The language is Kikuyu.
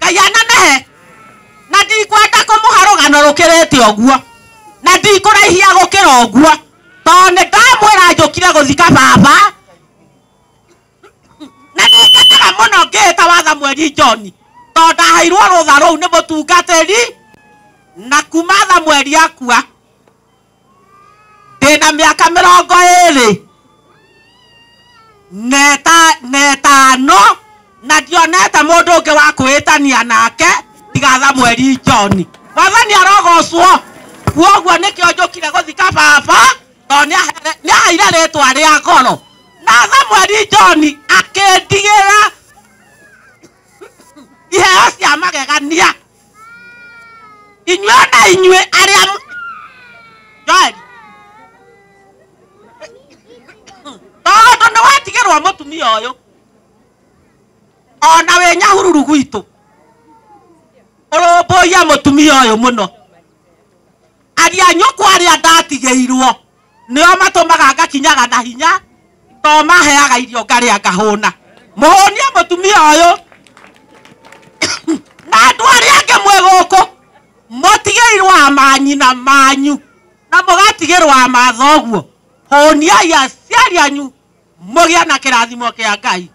Ngai anenehe. Na ndikwenda kũmũha rũgano rũkĩrĩte ũguo, na ndikũraihia gũkĩra ũguo, tondũ nĩ ndamwĩra njũkire gũthika baba, na nĩ ngenaga mũno ngĩĩta wa Samueli John, tondũ ndaheirwo rũtha rũu nĩ mũtungatĩri, na kuma Samueli akua ndĩna mĩaka 25, na ndionete mũndũ ũngĩ wa kwĩtania nake tiga Samueli John. Mwathani arogocwo. Kuoguo nĩkĩo njũkire gũthika baba, tondũ nĩaheire rĩtwa rĩa goro, na Samueli John akĩndigĩra iheo cia magegania. Inyuĩ na inyuĩ arĩa Joel, tondũ nĩ watigĩrwo mũtumia ũyũ, ona wĩ Nyahururu gwitũ ũrũmbũiya mũtumia ũyũ mũno. Aria nyũkwa arĩa ndatigĩirwo nĩo matũmaga ngakinyaga na hinya, to maheaga irio ngarĩa ngahũna. Mũhũnie mũtumia ũyũ na andũ arĩa angĩ mwĩ gũkũ mũtigĩirwo a manyina manyu na mũgatigĩrwo a mathoguo. Hũniai aciari anyu mũgĩe na kĩrathimo kĩa Ngai.